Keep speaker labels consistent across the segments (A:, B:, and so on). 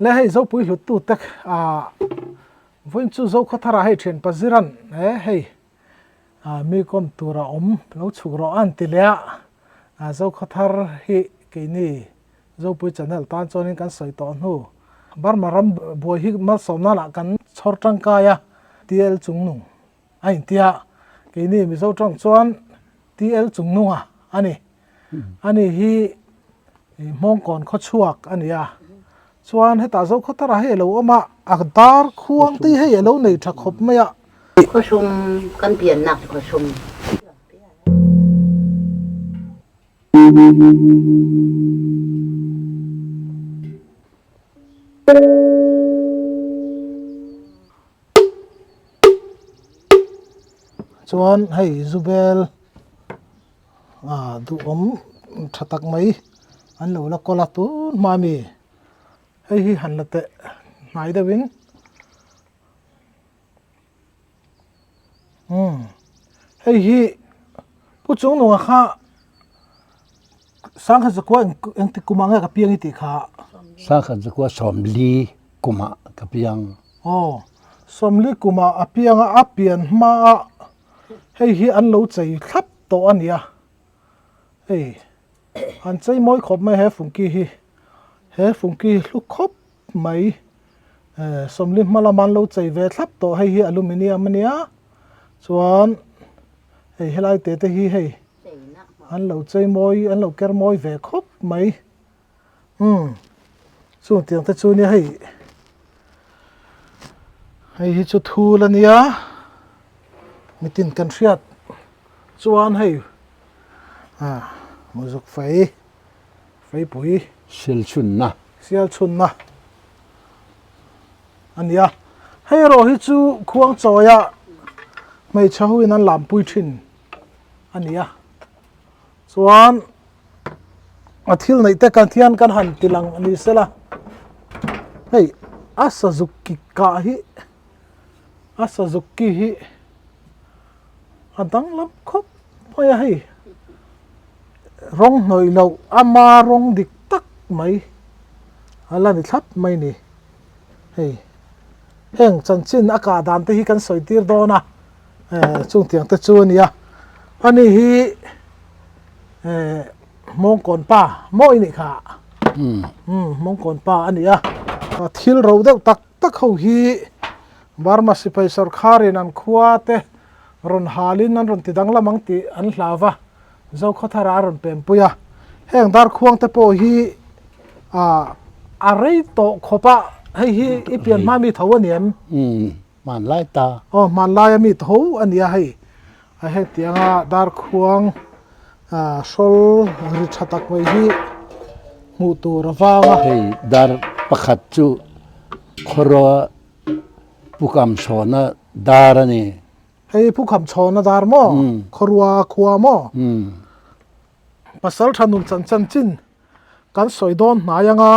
A: Le hei Zopui hluttu te ah vawiin chu Zokhawthar ah hei thian Paziran he hei ah mi kawm tur a awm lo chhuk rawh a an ti leh a, ah Zokhawthar hi keini Zopui channel tan chuanin kan sawi tawh hnu Burma ram buai hi malsawmna lah kan chhawr tangkai a TL Chungnung a intia keini Mizo tawng chuan TL Chungnunga a ni. Ani hi Hmawngkawn khawchhuak a ni a, chuan hetah Zokhawthara hei a lo awm a, a dar khuang te hi hei a lo nei tha khawp mai a.
B: Khawhrum kan piannak cu khawhrum.
A: Chuan hei Zubel ah duhawm tha tak mai an lo la kawl a tun hma ami hei hi han la teh hnai deuhin umm hei hi pu chung nunga kha sangha zakua engtik kumah nge ka piang i tih kha.
C: Sangha zakua sawmli kumah ka piang.
A: Aw sawmli kumah a piang a a pian hmaa hei hi an lo chei thlap tawh a nia hei an chei mawi khawp mai he fungki hi he fungki hi hlu khawp mai eh sawmli hma lama an lo chei ve thlap tawh hei hi aluminium a nia chuan hei helai te te hi hei an lo chei mawi an lo ker mawi ve khawp mai umm chung tiang te chu nia hei hei hi chu thul a nia mitin kan hriat chuan hei ah muzuk fei feipui
C: sial chhunna
A: sial chhunna a nia hei erawh hi chu khuang chawia hmeichhe ho in an lampui thin a ni a chuan a thil neih te kan thian kan han ti lang a ni sela hei a sazuk ki kah hi a sazuk ki hi a danglam khawp mai a hei rawng hnawih loh ama rawng dik tak mai a la ni thlap mai a ni hei heng chanchin a kah dan te hi kan sawi tir dawn a eh chung tiang te chu a ni a ani hi eh Hmawngkawn pa maw i nih kha umm Hmawngkawn pa a ni a thil ro deuh tak tak ho hi Burma sipai sawrkharin an khua te rawn halin an rawn ti danglam ang tih an hlau va Zokhawthara a rawn pempui a heng darkhuang te pawh hi ah a rei tawh khawp a hei hi i pian hma mi tho a ni em
C: hmanlai ta
A: aw hmanlai a mi tho a ni a hei a hetianga darkhuang ah hrawl ri tha tak mai hi hmuh tur a vang a.
C: Hei dar pakhat chu khawraw pukam chhawna dar a ni.
A: Hei pukam chhawna dar maw? Khawrua khua maw? Pasal tha nun chan chanchin kan sawi dawn hnai anga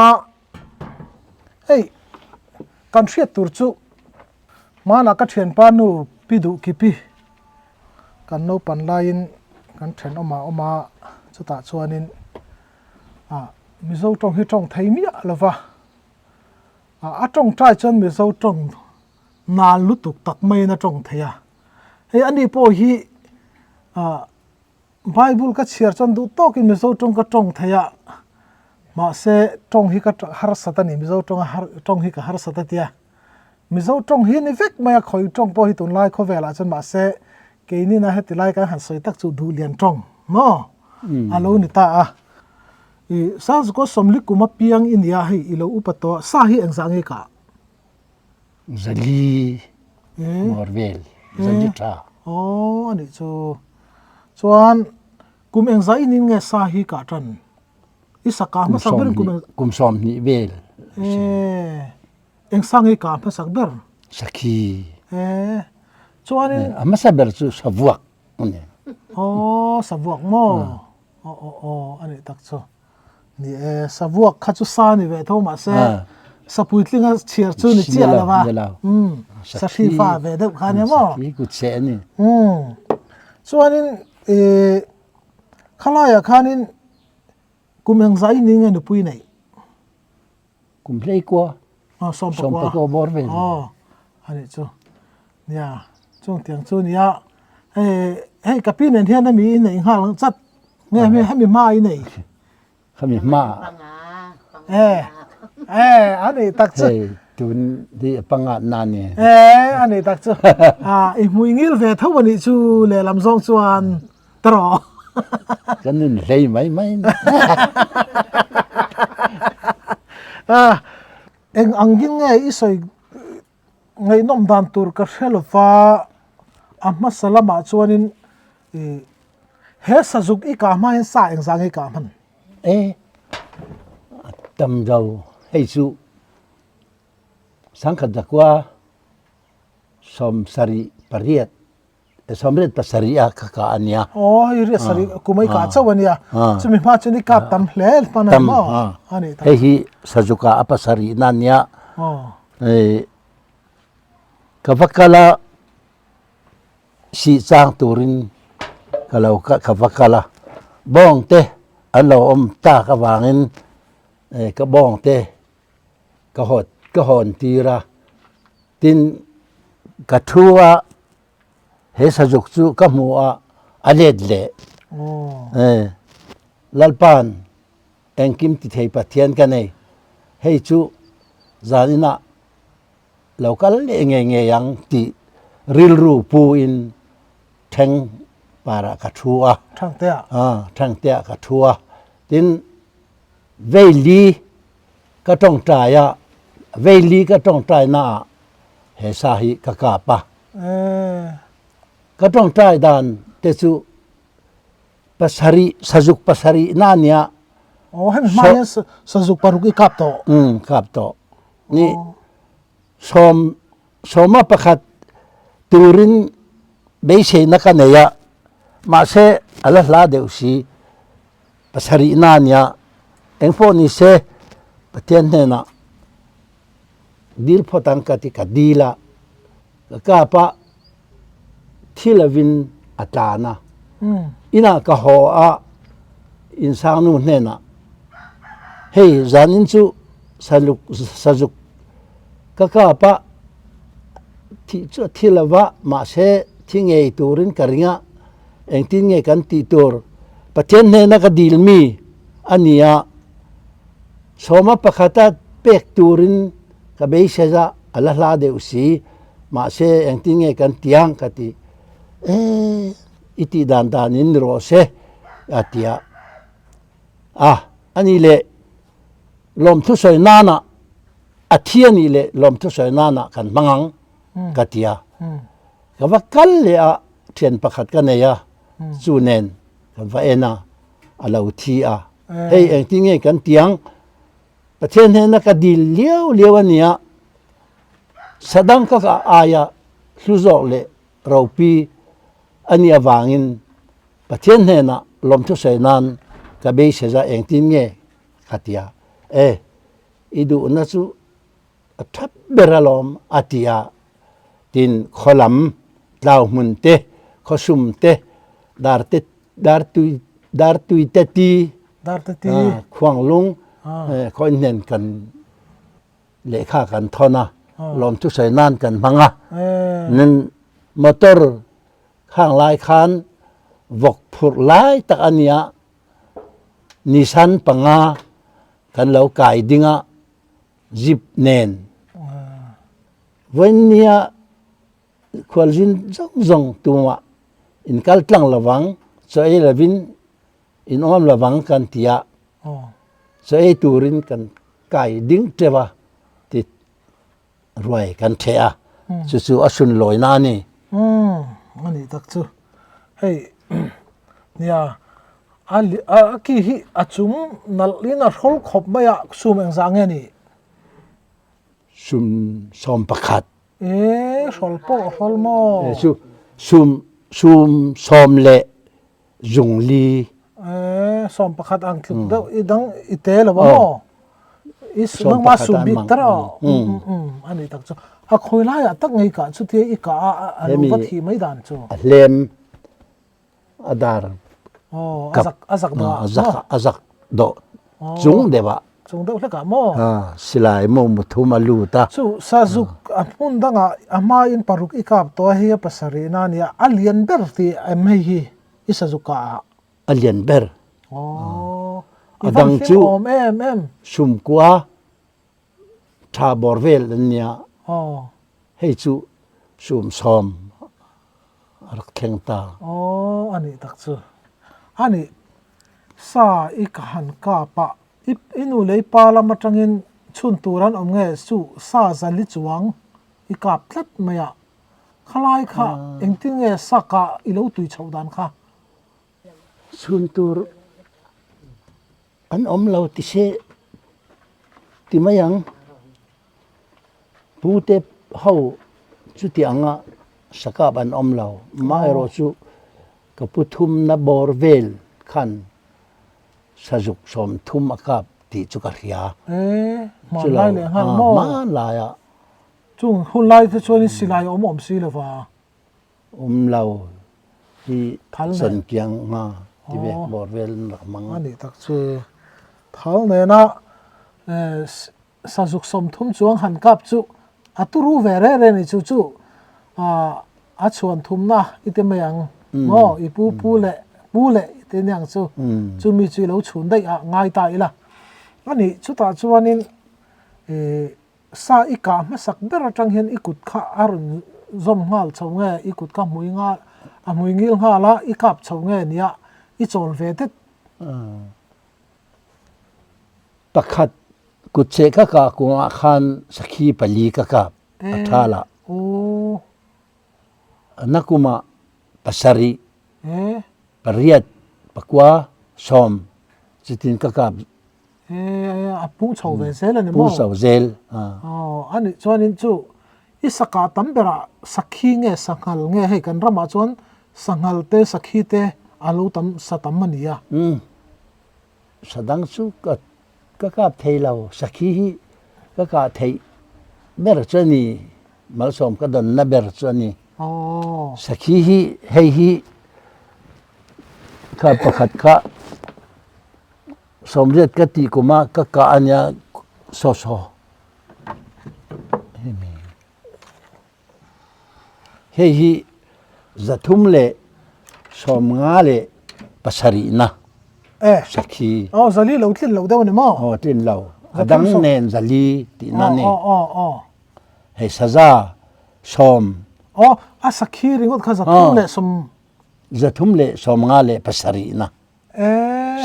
A: hei kan hriat tur chu hmanah ka thianpa nu pi duh kipi kan naupan laiin kan thenawmah a awm a chutah chuanin ah Mizo tawng hi tawng thei miah lova ah a tawngtai chuan Mizo tawng nal lutuk tak maiin a tawng thei a hei ani pawh hi ah Bible ka chhiar chuan duh tawkin Mizo tawng ka tawng thei a, mahse tawng hi ka harsat a ni, Mizo tawng a har tawng hi ka harsat a tia. Mizo tawng hi a ni vek mai a, khawi tawng pawh hi tunlai khawvelah chuan mahse keinina heti lai kan han sawi tak chu duhlian tawng maw a lo ni ta a. I Sazukua sawmli kum apiang i nia hei i lo upa tawh a, sa hi engzah nge kah?
C: Zali mawr vel, zali tha.
A: Aw a nih chu. Chuan kum engzah in in nge sa hi kah tan? I sa kah hmasak ber
C: kum kum 20 vel.
A: Eh eng sa nge kah hmasak ber?
C: Sakhi.
A: Eh chuanin
C: a hmasa ber chu savuak a ni.
A: Aw savuak maw? Aw aw aw a nih tak chu. Ni e, savuak kha chu sa ni ve tho mahse sapuitlinga chhiar chu ni chiah lo a. Umm sahri fa ve deuh kha nia maw?
C: Sakhi kut seh a ni.
A: Umm chuanin ih khalaiah khanin kum engzah i ni nge nupui neih?
C: Kum hleikua.
A: Sawmpakua
C: bawr vel.
A: Aw anih chu nia chung tiang chu nia hei hei ka pi nen hian hemi i neih nghal ang chat nge hemi hemi hma i nei.
C: Hemi hma.
A: E e anih tak chu.
C: Hei tun hi a panga na ni.
A: E anih tak chu a i hmui ngil ve tho anih chu lehlam zawng chuan. Tawh.
C: Kan nun hlei mai mai.
A: Ah, eng angin nge i sawi ngaihnawm dan tur ka hre lova, a hmasa lamah chuanin i he sazuk i kah hma hian sa engzah nge i kah hman?
C: E, a tam zo hei chu sangkhat zakua 78 27 a ka kah a nia.
A: Aw hei riat sarih kum a i kah chauh a nia. Chumi hma chuan i kap tam hle hman a ni maw? A nih tak.
C: Hei hi Sazuka a pasarih na a nia. Ka va kal a sih chang turin ka lo ka va kal a bawng te an lo awm tak avangin ka bawng te ka haw ka hawn tir a tin ka thu a he sazuk chu ka hmu a a let leh Lalpa'n engkim ti thei Pathian ka nei hei chu zaninah lo kal leh ngei ngei ang tih rilru pu in thleng parah ka thu a thangte ah ka thu a tin veili Ka tawngtai a, veili ka tawngtai na ah he sa hi ka kap a. Ka tawngtai dan te chu pasarih, sazuk pasarih na nia.
A: Oh, hemi hma hian sazuk paruk i kap tawh?
C: Um, kap tawh. Ni sawm, sawma pakhat turin beiseina ka nei a, mahse a la hla deuh si. Pasarih na nia engpawh ni se Pathian hnenah dil phawt ang ka ti ka dil a, ka kap a thi lovin a tlan a, inah ka haw a insangnu hnenah hei zanin chu saluk sazuk ka kap a thih chu a thi lova mahse thi ngei turin ka ring a. Engtin nge kan tih tur? Pathian hnena ka dil mi a ni a, sawma pakhata pek turin ka beisei a, a la hla deuh si, mahse engtin nge kan ti ang ka ti. E, i tih dan danin ni rawh se a ti a. A, a nih leh lawmthu sawi nana a thi a nih leh lawmthu sawi nana kan hmang ang ka ti a. Ka va kal leh a. Thian pakhat ka nei a, chu nen kan va en a, a lo thi a. Hei engtin nge kan ti ang? Pathian hnena ka dil liau liau a nia, sadang ka kah aia hlu zawk leh ropi a nih avangin Pathian hnenah lawmthu sawi nan ka beisei a, engtin nge ka ti a? E, i duhna chu A ṭhat ber alawm, a ti a. Tin, khaw lam, tlau hmun te, khaw sum te, darte, dartui, dartui te ti,
A: Darte ti.
C: Khuanglung, khaw inhnen kan lehkha kan thawn a, lawmthu sawi nan kan hmang a. Nin motor khang lai khan vawk phurh lai tak a nia, Nissan panga kan lo kai ding a, Zip nen vawinia khualzin zawng zawng tumah in kal tlang lovang chaw ei lovin in awm lovang kan ti a, chaw ei turin kan kai ding teuh a ti ruai kan theh a, chu chu a sun lawina a ni.
A: A nih tak chu hei nia a a ki hi a chung nalh in a hrawl khawp mai a sum engzah nge ni?
C: Sum 11.
A: E hrawl pawh a hrawl maw?
C: Chu sum sum sawm leh zung li.
A: E 11 ang tluk deuh i dang i te lo a maw? I nangmah sum bik tar a a nih tak chu. A khawi laiah tak ngei kah chutia i kah a a lo va thih mai dan chu.
C: A hlem a dar
A: a zak a zak dawh
C: a zak dawh chung deuh ah.
A: Chung deuh hlekah maw?
C: Silai maw muthum a lut a.
A: Chu sazuk a hmun dangah a hmain paruk i kap tawh a, hei a pasarihna a nia, a lian ber tih em hei hi i sazuk kah ah?
C: A lian ber.
A: Aww, i van hlim awm em em.
C: Sumkua tha bawr vel an nia.
A: Aww.
C: Hei chu sumsawm a rak thleng ta.
A: Aww, a nih tak chu. A nih sa i ka han kap a, I i nu leh i pa lam atangin chhun tur an awm nge chu sa zali chuang i kap tlat mai a, khalai kha engtin nge sa kah i lo tui chhoh dan kha?
C: Chhun tur an awm lo ti se ti mai ang. Pute ho chuti anga sa kap an awm lo. Amaherawh chu ka pu thumna bawr vel khan Sazuk 30 a kap tih chu ka hria.
A: E, hmanlai leh nghal maw?
C: Hmanlai a.
A: Chung hunlai te chuan in silai awm awm si lova.
C: Awm lo hi Chankiang nga ti ve bawr vel an rak hmang.
A: A nih tak chu. Thal nena Sazuk 30 chuang han kap chu a turu ve reh reh ni chu chu a chhuan thumna i ti mai ang maw i pu pu leh pu leh i ti aniang chu chu mi chu i lo chhun daih a ngai ta ila ani chutah chuanin ih sa i kah hmasak ber atang hian i kut kha a rawn zawm nghal chho nge i kut kha hmui nghal a hmui ngil nghal a i kap chho nge nia i chawl ve det.
C: Pakhat kutcheh ka kah kungah khan sakhi pali ka kap a tha la. Na kum ah pasarih, pariat, pakua, sawm cutin ka kap.
A: A pung chho ve zel a ni maw?
C: Pung chho zel.
A: A nih chuanin chu i saka tam berah sakhi nge sanghal nge hei kan ramah chuan sanghal te sakhi te a lo tam sa tam a ni a.
C: Sa dang chu ka ka kap thei lo, sakhi hi ka kah theih ber chu a ni, malsawm ka dawnna ber chu a ni. Sakhi hi hei hi kha pakhat kha sawmriat ka tih kuma ka kah a nia saw saw hemi. Hei hi 357na sakhi.
A: Aw zali lo tlin lo deuh a ni maw?
C: Aw tlin lo. A dang nen zali tihna a ni. Hei saza sawm.
A: Aw a sakhi ringawt kha 3 leh 10.
C: 357na.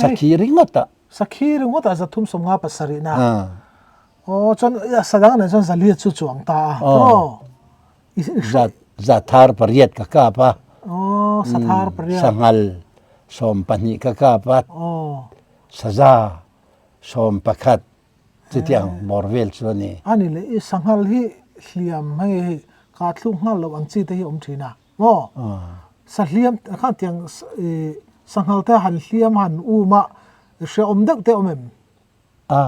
C: Sakhi ringawt a.
A: Sakhi ringawt a 357na. Aw chuan a sa dang nen chuan zali chu chuang ta a. Aw.
C: Za thar pariat ka kap a.
A: Aw sa thar pariat.
C: Sanghal 12 ka kap a.
A: Aw.
C: Saza 11 chutiang bawr vel chu a ni.
A: Ani leh i sanghal hi hliam hei hei ka thluk nghal loh ang chi te hi awm thin a. Maw? Sahliam khan tiang sanghal te han hliam han um a hrehawm deuh te awm em?
C: A,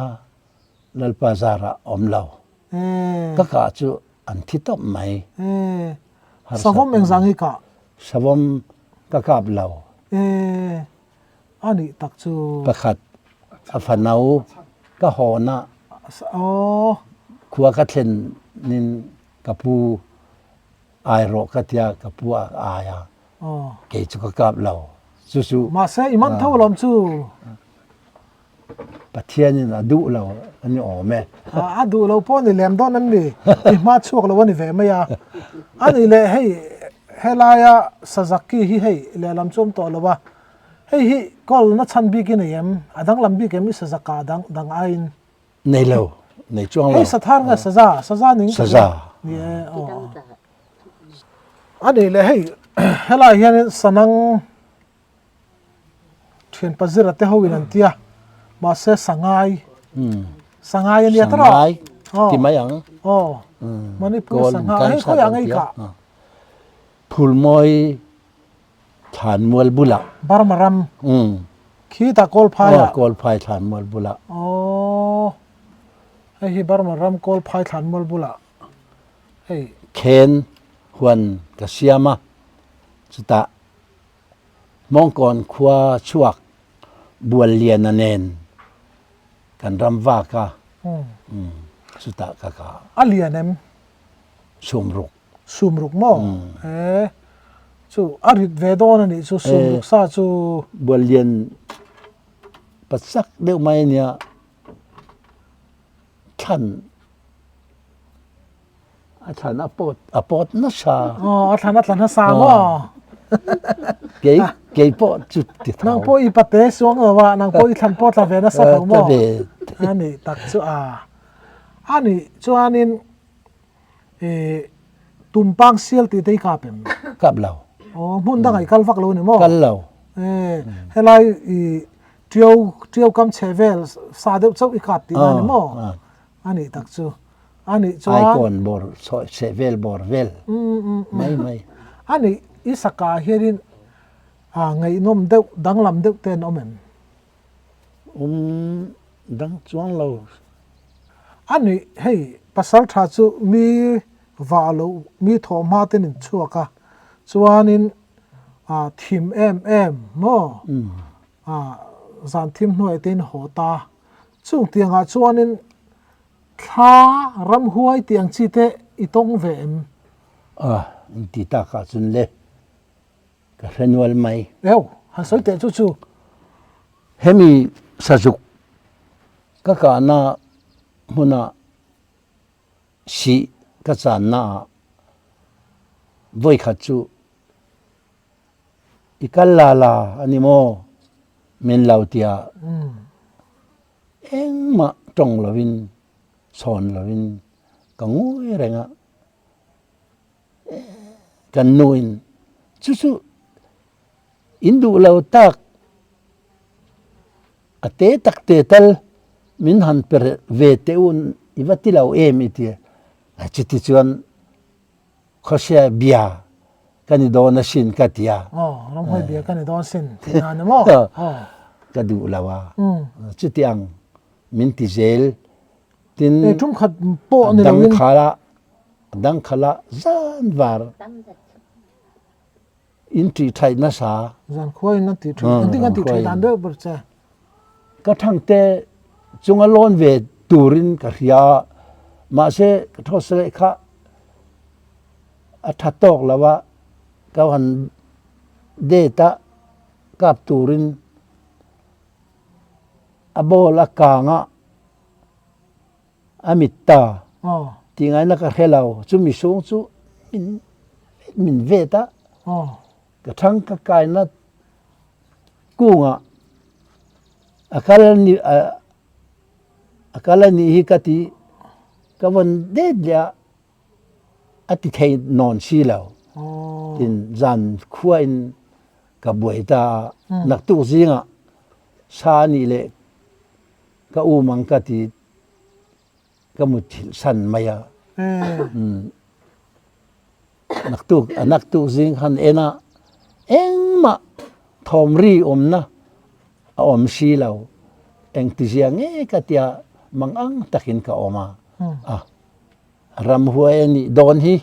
C: Lalpa zarah awm lo. Ka kah chu an thi tawp mai.
A: Savawm engzah nge i kah?
C: Savawm ka kap lo.
A: A nih tak chu.
C: Pakhat a fano ka hawn a. Khua ka thlen nin ka pu ai rawh ka tia ka pu a ai a kei chu ka kap lo chu chu
A: mahse i man tho alawm chu
C: Pathian in a duh lo a ni awm e
A: a duh lo pawh ni lem dawn an ni i hma chhuak lo a ni ve mai a a ni leh hei helaia Sazaki hi hei lehlam chu awm tawh lo a hei hi call na chhan bik i nei em a danglam bik em i Sazaka dang dang aiin
C: Nei lo, nei chuang lo.
A: Hei sathar nge saza, saza ning ka
C: Saza.
A: Ni e, aw. A nih leh hei helai hianin sanang thian pazira te ho in an tia mahse sangai sangai a nia tawrh a.
C: Sangai ti mai ang.
A: Aw Manipur sangai hei khawiah ngei kah.
C: Phulmawi Thlanmual bulah.
A: Burma ram.
C: Umm.
A: Khitah Kawlphai ah.
C: Aw Kawlphai Thlanmual bulah.
A: Aw. Hei hi Burma ram Kawlphai Thlanmual bulah. Hei.
C: Khen huan ka siam a, chutah Hmawngkawn khua chhuak Bualliana nen. Kan ram vak a, chutah ka kah.
A: A lian em?
C: Sumruk.
A: Sumruk maw? E, chu a rit ve dawn a nih chu sumruk sa chu.
C: Bual lian pachak deuh mai a nia, thlan a thlan a pawt a pawt nasa.
A: Aw, a thlan a tla nasa maw?
C: Kei kei pawh chu ti tho.
A: Nang pawh i pate suang lo a, nang pawh i thlan pawh tla ve nasa tho maw?
C: Tla ve.
A: A nih tak chu a. A nih chuanin i tumpang sial tih te hi kap em?
C: Kap lo.
A: Aw, hmun dangah i kal vak lo ni maw?
C: Kal lo.
A: E, helai i tiau tiau kam chhe vel sa deuh chauh i kap tihna ni maw? A nih tak chu. A nih chuan.
C: Aikawn bawr chhe vel bawr vel mai mai.
A: A nih i saka hianin a ngaihnawm deuh danglam deuh te an awm em?
C: Um dang chuang lo.
A: A nih hei pasal tha chu mi vah lo mi thawh hma ten in chhuak a chuanin ah thim em em maw ah zan thim hnuai te in haw ta chung tiangah chuanin thla ramhuai tih ang chi te i tawng ve em?
C: Ah in ti takah chuan le. Ka hre nual mai.
A: Eo, han sawi teh chu chu.
C: Hemi sazuk ka kahna hmuna sih ka channa ah vawikhat chu i kal la la a ni maw min lo tia engmah tawng lovin chhawn lovin ka ngawi reng a. Kan nuin chu chu in duh lo tak a te tak te tal min han pe ve teh u i va ti lo em i ti a, chuti chuan khawsia bia ka ni dawn asin ka ti a.
A: Aw, ramhuai bia ka ni dawn asin tih na ni maw?
C: Ka duh lo a, chuti ang min ti zel tin dangkhala Dangkhala zan var in tih thaih nasa.
A: Zan khua in an tih thaih, engtin an tih thaih dan deuh ber che?
C: Ka thangte chunga lawn ve turin ka hria a, mahse ka thawsa leh kha a tha tawk lo a, ka han det a kap turin a ball a kang a. A mit ta tih ngaihna ka hre lo, chu mihring chu min min vet a, ka thang ka kaina kungah a kal a ni a kal a nih hi ka ti ka vawn det leh a, a ti thei nawn si lo tin zan khua in ka buai ta a, naktuk zingah sa a nih leh Ka um ang ka ti ka mutthilh san mai a. Naktuk a naktuk zing khan en a engmah thawm ri awmna a awm si lo. Engtizia nge ka tia mangang takin ka awm a. A ramhuai a nih dawn hi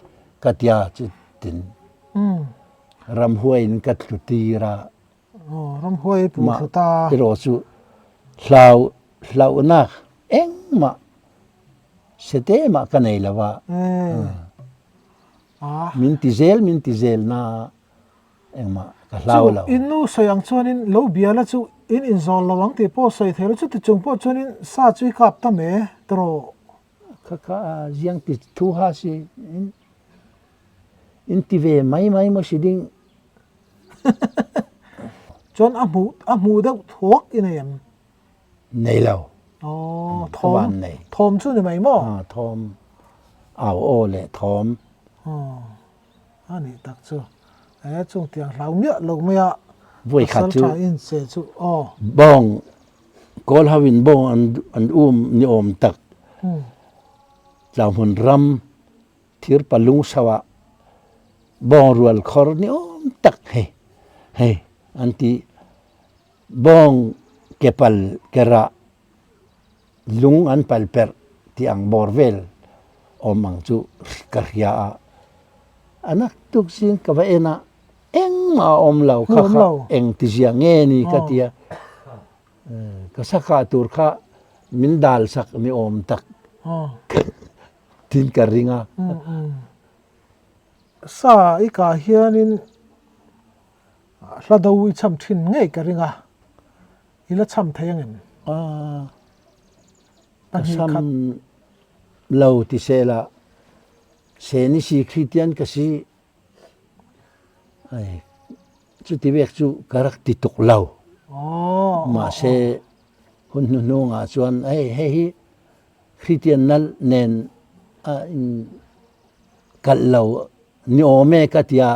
C: ka tia chutin ramhuaiin ka tlu tir a.
A: Ramhuai pu
C: thlu ta. Erawh chu hlau hlauhna engmah sete mah ka nei lo a. Min ti zel min ti zel na engmah ka hlau lo.
A: Chu in nu sawi ang chuanin lo biala chu in inzawl lo ang tih pawh sawi thei lo. Chuti chung pawh chuanin sa chu i kap ta me tawh.
C: Kha kha ziang ti thu ha si in ti ve mai mai maw si ding.
A: Chuan a hmuh a hmuh deuh thuak i nei em?
C: Nei lo.
A: Aw, thawm thawm chu ni mai maw?
C: Aw, thawm au aw leh thawm.
A: Aw, a nih tak chu. E chung tiang hlau miah lo mai a.
C: Vawi khat chu.
A: Pasal tha in che chu aw.
C: Bawng kawl ho in bawng an an um ni awm tak. Tlauhmun ram Thir palung sauh ah bawng rual khawr ni awm tak hei hei an ti. Bawng ke pal ke rah lung an pal perh tih ang bawr vel awm ang chu ka hria a. A naktuk zing ka va en a engmah a awm lo kha kha engtizia nge ni ka ti a. Ka sakah tur kha. Min dal sak ni awm tak tin ka ring a.
A: Sa i kah hianin hla do i cham thin ngei ka ring a, i la cham thei angem?
C: Ka sam lo ti sela, se ni si Kristian ka si. Ai, chuti vek chu ka rak ti tuk lo. Mahse hun hnuhnungah chuan hei hei hi Kristian nal nen a in kalh lo ni awm e ka tia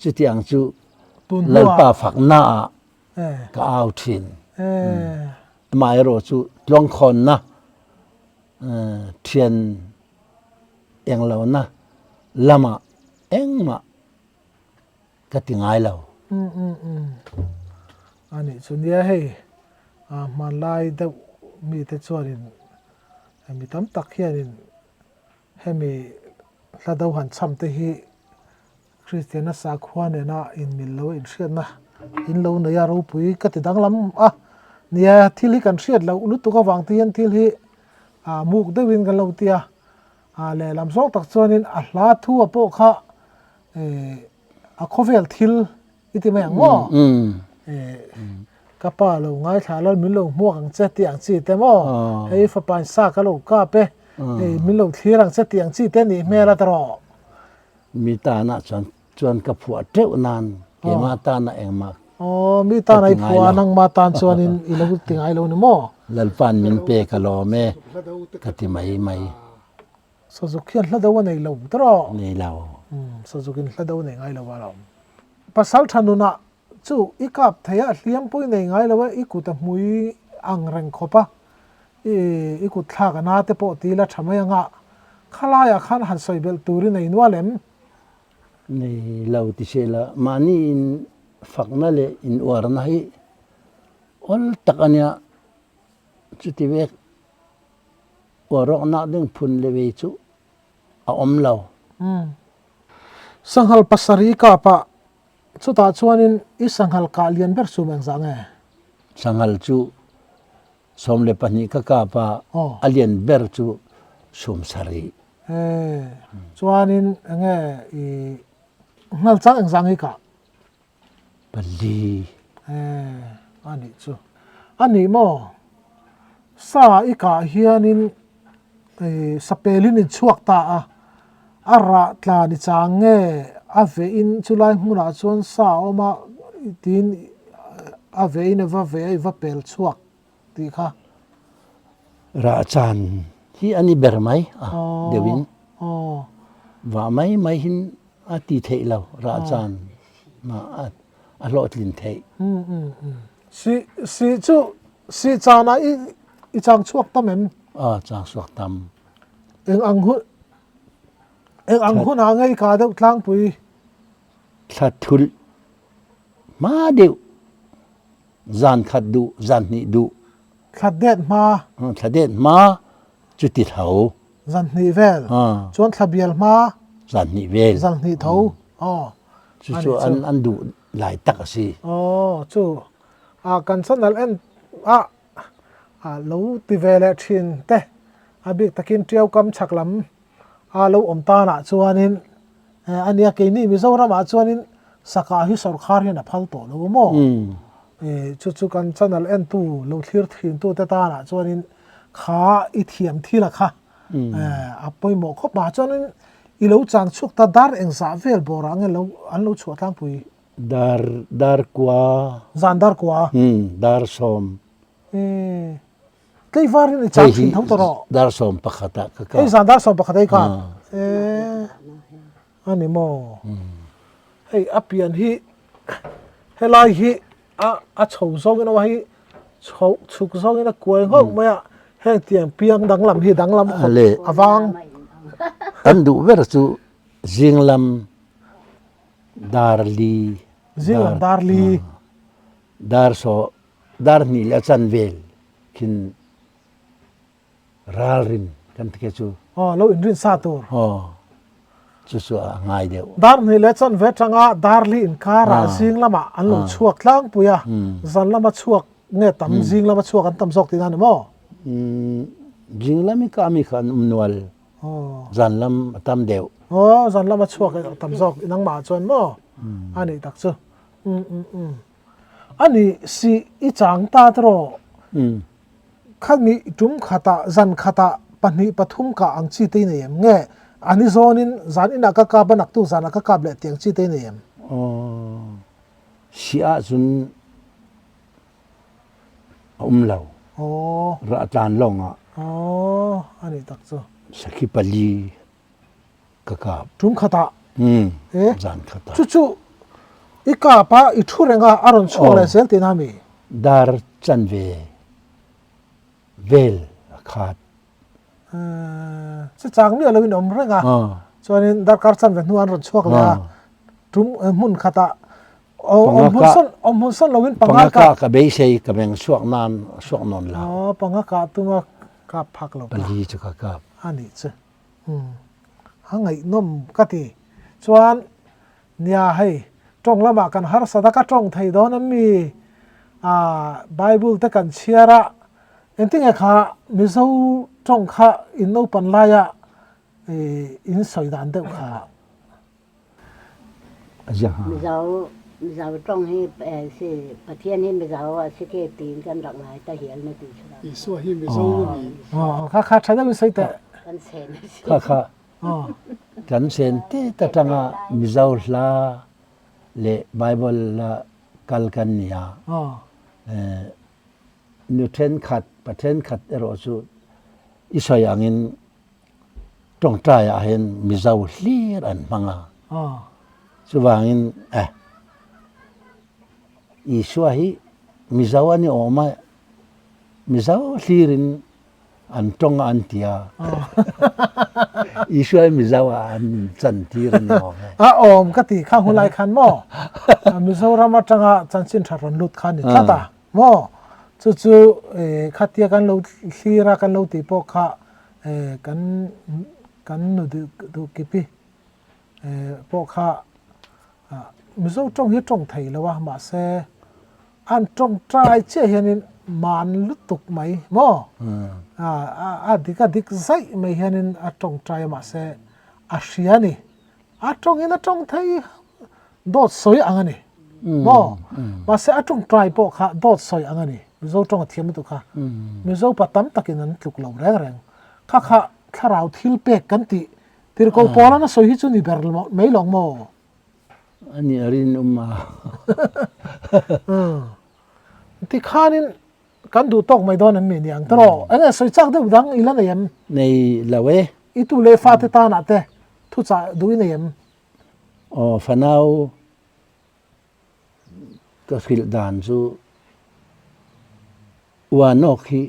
C: chutiang chu Lalpa fakna ah ka au thin. Amaherawhchu tluangkhawnna thian englohna lamah engmah ka ti ngai lo.
A: Umm umm umm a nih chu nia hei hmanlai deuh mite chuanin mi tam tak hianin hemi hla do han cham te hi Kristiana sakhua nena inmil lo inhriatna in lo nei a ropui ka ti danglam a nia thil hi kan hriat loh lutuk avang te hian thil hi ah muk deuhin kan lo ti a ah lehlam zawng tak chuanin a hla thu a pawh kha eh a khawvel thil i ti mai ang maw eh ka pa lo ngaithla la min lo hmuak ang che tih ang chi te maw hei fapa in sa ka lo kap e hei min lo thlir ang che tih ang chi te nih hmel a tawh.
C: Mi tanah chuan chuan ka phuah teuh nan keimah tanah engmah
A: Aw mi tan ai phuah a nangmah tan chuanin i lo ti ngai lo ni maw?
C: Lalpa'n min pek a lawm e ka ti mai mai.
A: Sazuk hian hla do a nei lo tawh.
C: Nei lo.
A: Umm Sazukin hla do a nei ngai lo a lawm. Pasal tha nunah chu i kap thei a hliam pawh i nei ngai lo a i kut a hmui ang reng khawp a i i kut thlak a na te pawh ti la tha mai anga khalaiah khan han sawi belh tur i nei nual em?
C: Nei lo ti se la mahni in fakna leh in uarna hi awl tak a nia chuti vek uar rawknak ding phun le ve chu a awm lo.
A: Sanghal pasarih kapa chutah chuanin i sanghal kah lian ber chu engzah nge?
C: Sanghal chu 12 ka kap a, a lian ber chu 70.
A: Chuanin enge i nghal chang engzah nge i kah?
C: Pali.
A: A nih chu. A nih maw? Sa i kah hianin sapelin in chhuak ta a, a rah tla ni chang nge a vehin chulai hmunah chuan sa a awm a tiin a vehin a va ve a i va pel chhuak tih kha.
C: Rah chan hi a ni ber mai a deuhin vah mai mai hin a ti theih lo rah chan a hlawhtlin theih.
A: Si si chu si chanah i i chang chhuak tam em?
C: A chang chhuak tam.
A: Eng ang hun eng ang hunah nge i kah deuh tlangpui?
C: Thla thulh hma deuh zan khat duh zan hnih duh.
A: Thla det hma.
C: Thla det hma chu ti tho.
A: Zan hnih vel. Chuan thla bial hma.
C: Zan hnih vel.
A: Zan hnih tho. Aw.
C: Chu chu an an duh lai tak a si.
A: Aw chu a kan channel en a a lo ti ve leh thin te a bik takin Tiau kam chhak lam a lo awm tanah chuanin a nia keini Mizoramah chuanin saka hi sawrkhar hian a phal tawh lo maw chu chu kan channel entu lo thlir thin tu te tanah chuanin kha i thiam thil a kha a pawimawh khawp a chuanin i lo chang chhuak ta dar engzah vel bawrah nge lo an lo chhuah tlangpui.
C: Dar dar kua.
A: Zan dar kua.
C: Dar sawm.
A: Tlei var in i chang thin tho tawh rawh.
C: Dar 11 ah ka kap.
A: Hei zan dar 11 ah i kap. A ni maw. Hei a pian hi helai hi a a chho zawngin a hei chho chhuk zawngin a kuai nghauh mai a heng tiang piang danglam hi danglam khawp a vang.
C: Kan duh ber chu zinglam Dar li.
A: Zinglam dar li.
C: Dar saw dar hnih le a chan vel khin ralrin kan ti ke chu.
A: Aw lo inrin sa tur.
C: Aw chu chu a ngai deuh.
A: Dar hnih le chan ve tanga dar li inkarah zing lamah an lo chhuak tlangpui a, zan lama chhuak nge tam zing lama chhuak an tam zawk tihna a ni maw?
C: Zing lam i kah mi kha an um nual. Zan lam a tam deuh.
A: Aw, zan lam a chhuak a tam zawk nangmah ah chuan maw? A nih tak chu. A nih si i chang ta tiraw? Khami tum khatah zan khatah pahnih pathum kah ang chi te i nei em? Nge a ni zawnin zan inah ka kap a naktu zanah ka kap leh tiang chi te i nei em?
C: Aw, si ahcun a um lo.
A: Aw.
C: Rah tlan lawngah.
A: Aw, a nih tak chu.
C: Sakhi pali ka kap.
A: Tum khatah?
C: Um, zan khatah.
A: Chu chu i kap a, i thu reng a, a rawn chhuak leh zel tihna a mi?
C: Dar chanve vel a khat.
A: Chu chang miah loin awm reng a, chuanin darkar chanve hnuah an rawn chhuak leh a, tum hmun khatah awm hmun sawn awm hmun sawn loin panga
C: kah ka beisei ka meng chhuak nan chhuak nawn lo.
A: Aw, panga kah tuma kap phak lo
C: ka. Pali chu ka kap.
A: A nih chu. A ngaihnawm ka ti. Chuan nia hei tawng lamah kan harsat a, ka tawng thei dawn a mi? Ah, Bible te kan chhiar a, engtinge kha Mizo tawng kha in naupan laia in sawi dan deuh kha?
B: Mizo Mizo tawng hi si Pathian hi Mizo a si ke tiin kan rak ngai ta hial na ti chu.
D: Isua hi Mizo a ni.
A: Kha kha tha deuhin sawi teh.
B: Kan sen a si.
C: Kha kha kan sen tet atanga Mizo hla leh Bible la kal kan ni a. Nu thenkhat pa thenkhat erawh chu i sawi angin Tawngtai ah hian Mizo hlir an hmang a, chuvangin eh Isua hi Mizo a ni awm a, Mizo hlirin an tawng a an ti a, Isua hi Mizo ah an chan tir a ni awm e.
A: A awm ka ti kha hunlai khan maw Mizoram atanga chanchin tha rawn lut kha a ni tlat a maw, chu chu khatia kan lo thlir a kan lo tih pawh kha Kan kan nu duh kipi pawh kha Mizo tawng hi tawng thei lo a, mahse an tawngtai chiah hianin man lutuk mai maw? A dik a dik zaih mai hianin a tawngtai a, mahse a hria a ni. A tawngin a tawng thei dawt sawi ang a ni maw? Mahse a tawngtai pawh kha dawt sawi ang a ni. Mizo tawng a thiam lutuk kha. Mizo pa tam takin an tluk lo reng reng. Kha kha thlarau thil pek kan tih tirko pawl an a sawi hi chu ni ber mai lawng maw?
C: A nih a rinawm a.
A: Tikhanin Kan duh tawk mai dawn em mi niang tawh? Enge sawi chak deuh dang i la nei em?
C: Nei lo e.
A: I tu leh fate tanah te thuchah duh i nei em?
C: Aw fanau ka hrilh dan chu uanawk hi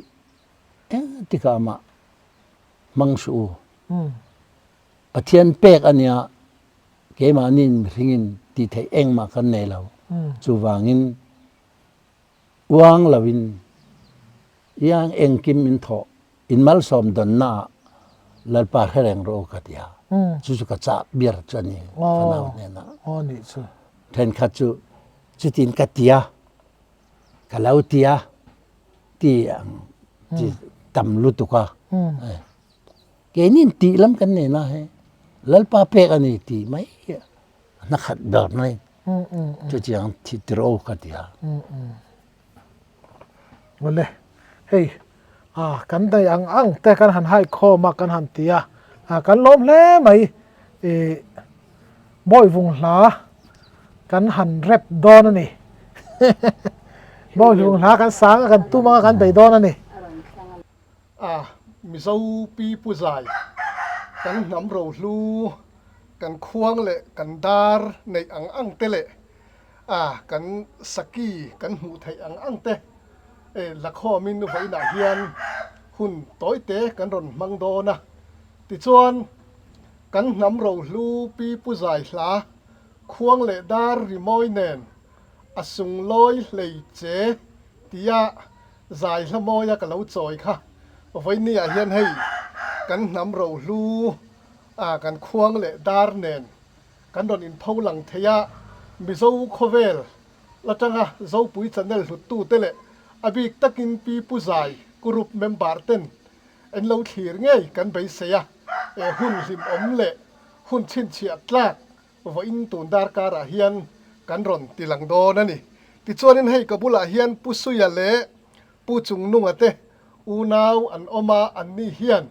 C: engtikah mah hmang suh u. Pathian pek a nia keimahniin mihringin tih theih engmah kan nei lo. Chuvangin Uang loin iang engkim in thawh in malsawm dawnna ah Lalpa hre reng rawh u ka ti a. Chu chu ka chah ber chu a ni fanau hnenah. Thenkhat chu chutin ka ti a, ka lo ti a ti ang chi tam lutuk a. Keinin tih lam kan nei na he Lalpa pek a ni ti mai hna khat ber mai. Chutiang thi tiro ka ti a.
A: Awle, hei a kan daih ang ang te kan han hai khawm a kan han ti a, kan lawm hle mai i Bawihvung hla kan han rep dawn a ni. Bawihvung hla kan sang a kan tum anga kan bei dawn a ni.
D: A Mizo pi pu zai kan hnam rohlu kan khuang leh kan dar neih ang ang te leh a kan saki kan hmuh theih ang ang te la khawmin vawiinah hian hun tawi te kan rawn hmang dawn a. Tichuan kan hnam rohlu pi pu zai hla khuang leh dar rimawi nen a sunglawi hlei che tia Zai hla mawia ka lo chawi kha vawinia hian hei kan hnam rohlu a kan khuang leh dar nen kan rawn inpho lang thei a, Mizo khawvel atanga Zopui channel hluttute leh a bik takin Pi Pu Zai. Group member ten an lo thlir ngei kan beisei a, he hun hlimawm leh hun chhinchhiah tlak vawiin tun darkarah hian kan rawn ti lang dawn a ni. Tichuanin hei ka bulah hian Pu Suia leh Pu Chungnunga te unau an awm a, anni hian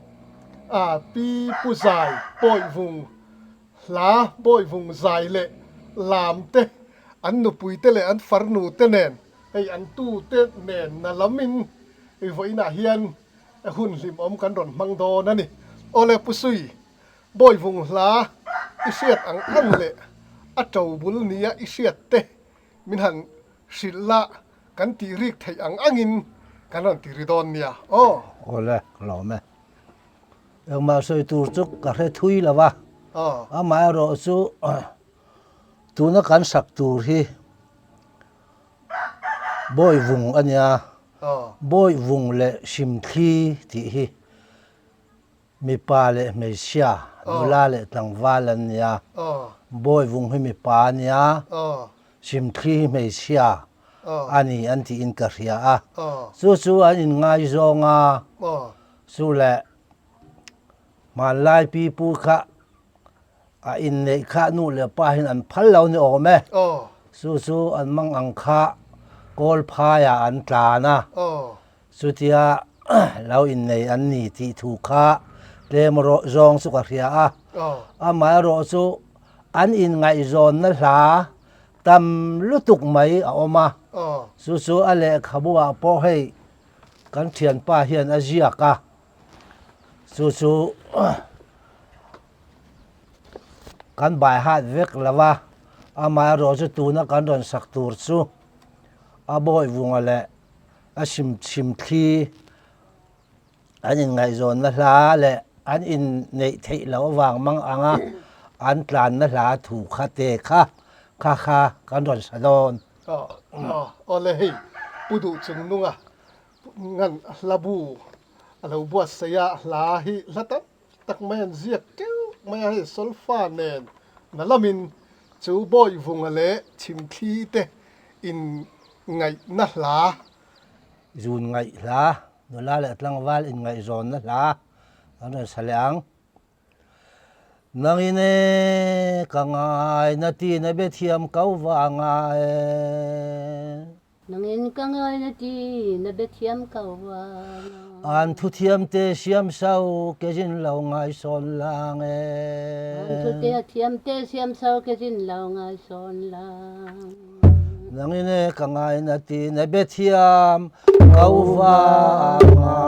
D: a Pi Pu Zai Bawihvung hla Bawihvung Zai leh Lam te an nupui te leh an farnu te nen hei an tute nen na lamin vawiinah hian hun hlimawm kan rawn hmang dawn a ni. Awle Pu Sui, Bawihvung hla i hriat ang ang leh a to bul nia i hriat te min han hrilh la kan tih rik theih ang angin kan rawn ti ri dawn nia aw.
C: Awle, ka lawm e. Engmah sawi tur chu ka hre thui lo va, amaherawh chu tuna kan sak tur hi Bawihvung a nia, Bawihvung leh Simthli tih hi mipa leh hmeichhia, nula leh tlangval an nia. Bawihvung hi mipa a nia, Simthli hi hmeichhia a ni an tiin ka hria a. Chu chu an inngaizawng a, chu leh hmanlai pipu kha A inneih kha nu leh pa hian an phal lo ni awm e. Chu chu an mang ang kha kawl phaiah an tlan a, chutia lo innei an ni tih thu kha tlem rawh zawng chu ka hria a. Amaherawh chu an inngaihzawnna hla tam lutuk mai a awm a, chu chu a lehkhabu-ah pawh hei kan thianpa hian a ziak a, chu chu Kan bai hat vek lo a, amaherawh chu tuna kan rawn sak tur chu a bawihvunga leh a sim chhimthli an inngaihzawnna hla leh an inneih theih loh avang mang anga an tlanna hla thu kha te kha kha kha kan rawn sa dawn.
D: Aw awle hei Pu Duh Chungnunga ngan hla bu a lo buatsaih a, hla hi hla tam tak mai an ziak teuh mai a, hei solfa nen na lamin chu Bawihvunga leh Chhimthli te in ngaihna hla.
C: Zun ngaih hla, nula leh tlangval in ngaihzawnna hla an rawn sa leh ang. Nangin e ka ngaina tina be thiam ko vanga e.
B: Nangin ka ngai na ti na biathiam ko vang a.
C: An thuthiam te siam so ke zin lo ngai sawn lang e.
B: An thute a thiam te siam so ke zin lo ngai sawn lang.
C: Nangin e ka ngai na ti na biathiam ko vang a.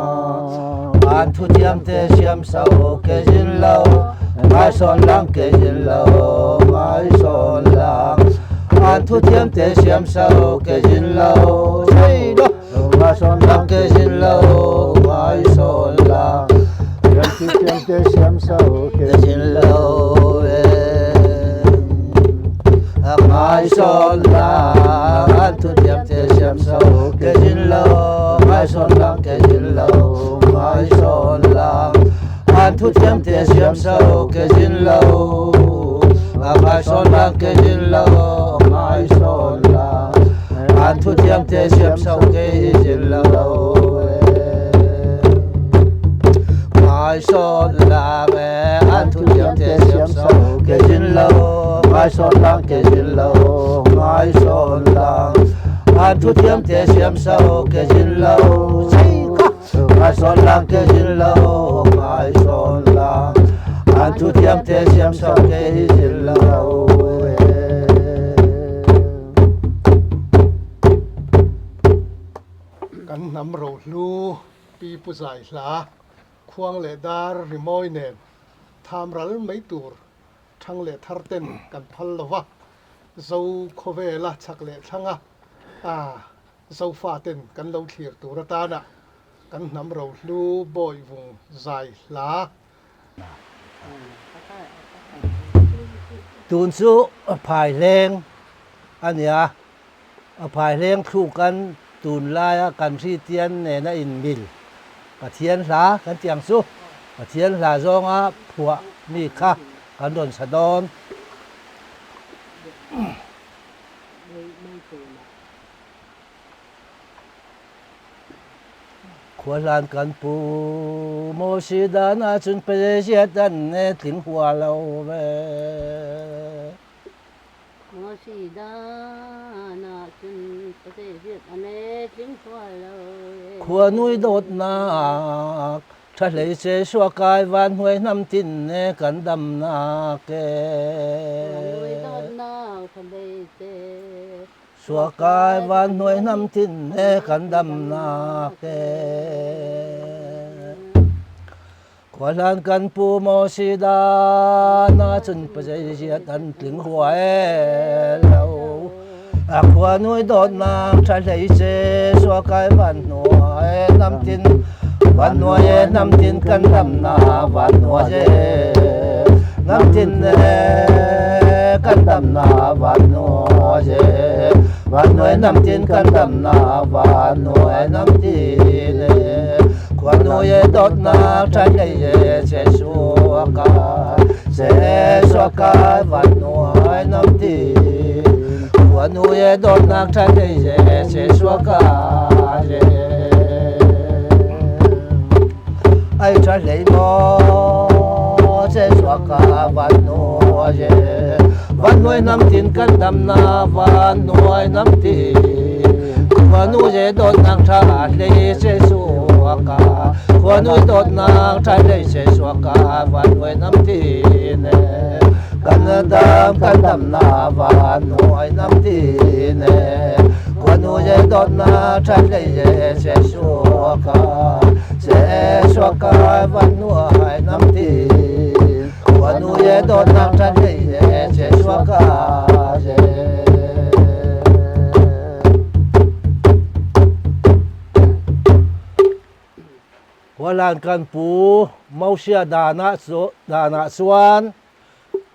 C: An thuthiam te siam so ke zin lo ngai sawn lang ke zin lo ngai sawn lang. An thuthiam te siam so ke zin lo sei lo ngai sawn lang ke zin lo ngai sawn lang.
E: An thuthiam te siam so ke
C: zin lo e ngai sawn lang. An thuthiam te siam so ke zin lo ngai sawn lang ke zin lo ngai sawn lang. An thuthiam te siam so ke zin lo ngai sawn lang ke zin lo ngai sawn lang An thuthiam te siam so ke zin lo ngai sawn lang e An thuthiam te siam so ke zin lo ngai sawn lang ke zin lo ngai sawn lang An thuthiam te siam so ke zin lo Ngai sawn lang ke zin lo, ngai sawn lang. An thu thiam te siam so ke hi zin lo e.
D: Kan hnam rohlu Pi Pu Zai hla khuang leh dar rimawi nen tham ral mai tur thang leh thar ten kan phal lo va, Zo khawvela chhak leh thlanga a Zofa ten kan lo thlir tur atana kan hnam rohlu Bawihvung zai hla.
C: Tun chu phaihleng a nia, a phaihleng thlukan tunlaia kan Hristian nena inmil Pathian hla kan tih ang chu Pathian hla zawnga phuah mi kha kan rawn sa dawn. Khuahlan kan pu Mosi dan ahcun pazeziat an ne tling hua lo ve.
B: Mosi dan ahcun pazeziat an ne tling hua lo ve.
C: Khuanui dawtnak ṭha hlei ce suakai van hnuai hnam tin ne kan damnak e.
B: Khuanui dawtnak ṭha hlei ce.
C: Suakai van hnuai hnam tin he kan damnak e. Khuahlan kan pu maw si dan ahcun pazeiziat an tling hua e lo. A khua nui dawtnak ṭha hlei ce suakai van hnuai hnam tin van hnuai e hnam tin kan damnak van hnuai e hnam tin e kan damnak van hnuai e van hnuai hnam tin kan damnak van hnuai hnam tin e khuanu e dawtnak ṭhai hlei e che suakai che suakai van hnuai hnam tin khuanu e dawtnak ṭhai hlei e che suakai e Ai ṭha hlei maw che suaka van nuai e van nuai nam tin kan dam na van nuai nam tin khuanu ye dawtnak ṭha hlei che suaka khuanu dawtnak ṭha hlei che suaka van nuai nam tin e kan dam kan dam na van nuai nam tin e khuanu ye dawtnak ṭha hlei ye che suaka che suaka van nuai nam tin khuanu ye dawtnak ṭha hlei ye che suaka ye. Khualan kan pu Mosia danah danah chuan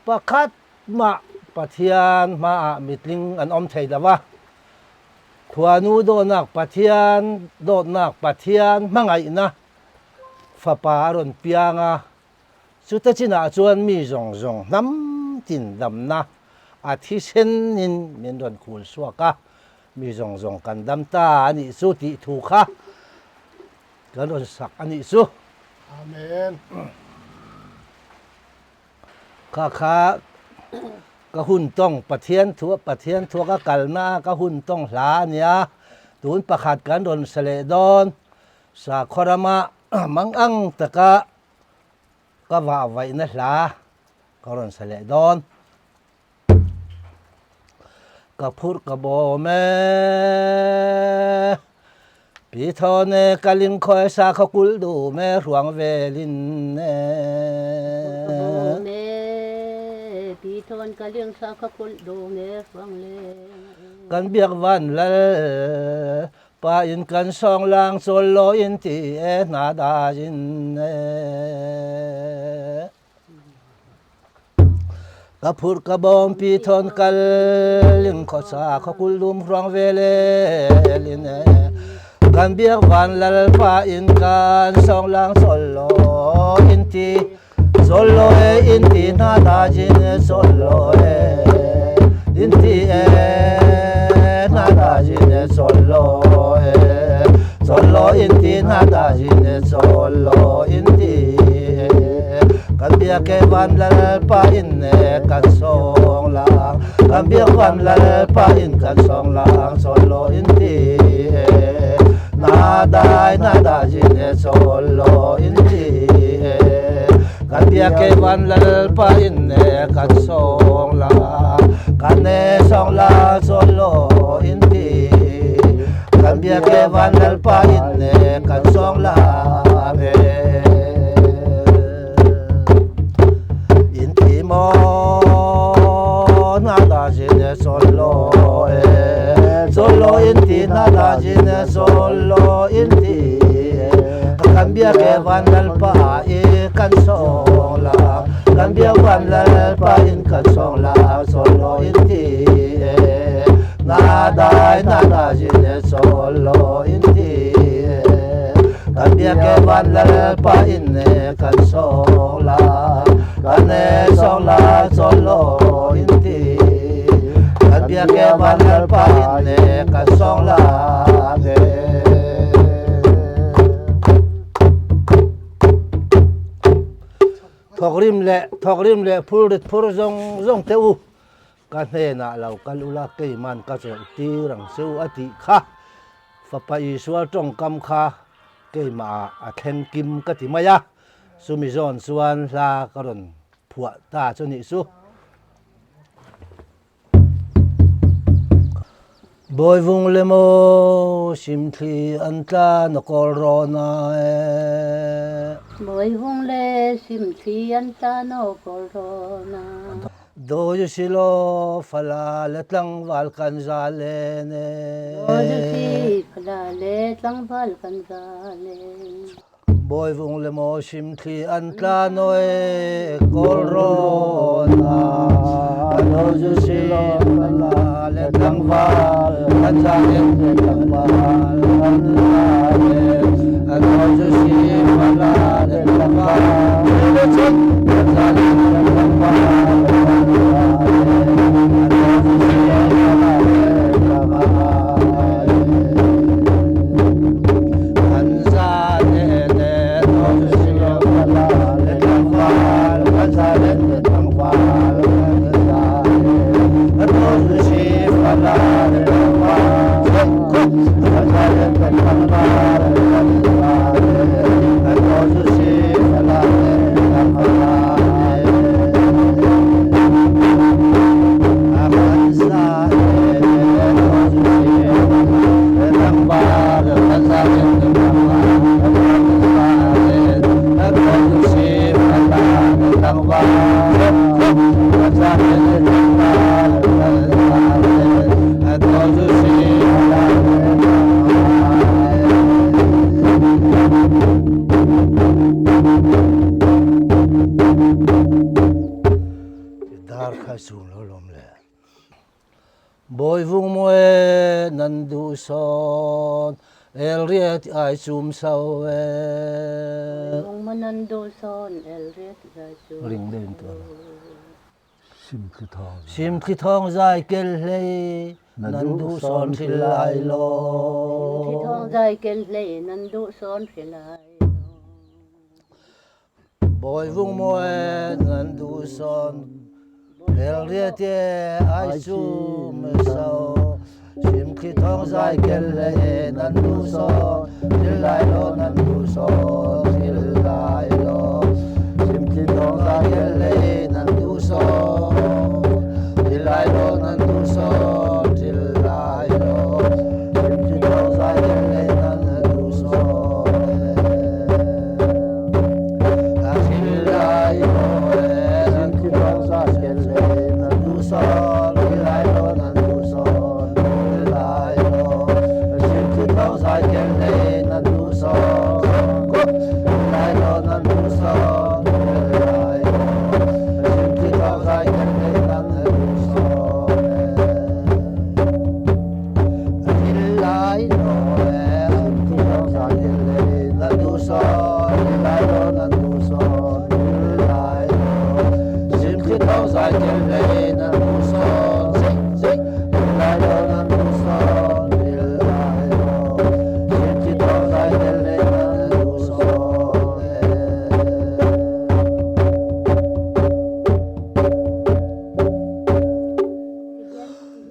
C: pakhat mah Pathian hmaah mitling an um thei lo a. Khuanu dawtnak Pathian dawtnak Pathian hmangaihnak fapa a rawn piang a. Cutachin ah cun mi zongzong hnam tin damnak a thisen in min rawn khul suak a. Mi zongzong kan dam ta anih cu ti thu kha kan rawn sak anih cu.
D: Amen.
C: Khakha ka hun tong Pathian thu Pathian thu ka kalna ka hun tong hla ania tun pakhat kan rawn sale dawn sakhaw rama mangang taka ka vah vaihna hla ka rawn sale dawn. Ka phurh ka bawm e. Pi thawn e ka ling khoi sa kha kulh dum e hruang velin e.
B: Ka bawm e pi thawn ka ling sa kha kulh dum e hruang le.
C: Kan biak van lal pa in kan song lang chawl lo in ti e hna da in e. Ka phurh ka bawmpi thawn kal ling khuasa khuakul dum hruang velel in e kan biak van lalpa in kan song lang solo in ti solo e in ti hna ta jin e solo e in ti e hna ta jin e solo e solo in ti hna ta jin e solo in ti Kan biak e van lalpa in e kan song lang kan biak van lalpa in kan song lang solo in ti e na dai na da jin e solo in ti e kan biak e van lalpa in e kan song lang kan e song lang solo in ti kan biak e van lalpa in e kan song lang e in ti maw na da jin e solo e solo in ti na da jin e solo in ti kan biak e van lalpa i kan song la kan biak van lalpa in kan song la solo in ti e na dai na da jin e solo in ti e kan biak e van lalpa in e kan song la kan e song la solo in ti kan biak e van lalpa in e kan song la e. Thawkrim leh thawkrim leh phurrit phur zawng zawng teh u, ka hnenah lo kal ula keiman ka chawlh tir ang che u a tih kha. Fapa Isua tawngkam kha keimahah a thleng kim ka ti mai a, chumi zawn chuan hla ka rawn phuah ta chu nih chu. Bawivung le maw simthli an tla na kawl rawn a e.
B: Bawivung le simthli an tla na kawl rawn a.
C: Dawi si law fala le tlangval kan za len e.
B: Dawi si fala le tlangval kan za len.
C: Bawivung le maw simthli an tla nawi kawl rawn a, Ano zu si fala le tlangval kan za len le tlangval kan za len Ano zu si fala le tlangval kan za len le tlangval kan za len Ano zu si fala le tlangval Dar kha zum lo lawm le. Bawivung maw nan duh sawn elriat ai chum so e.
B: Bawivung maw nan duh sawn elriat ai chum
C: Ring deuh in tuah la.
E: Simthli thawng zai.
C: Simthli thawng zai kel hlei nan duh sawn hril lai law.
B: Simthli thawng zai kel hlei nan duh sawn hril lai law.
C: Bawivung maw nan duh sawn Elriat e ai chum so Simthli thawng zai kel hlei nan duh sawn hril lai law nan duh sawn hril lai law Simthli thawng zai kel hlei nan duh sawn hril lai law nan duh sawn hril lai law Simthli thawng zai kel hlei nan duh sawn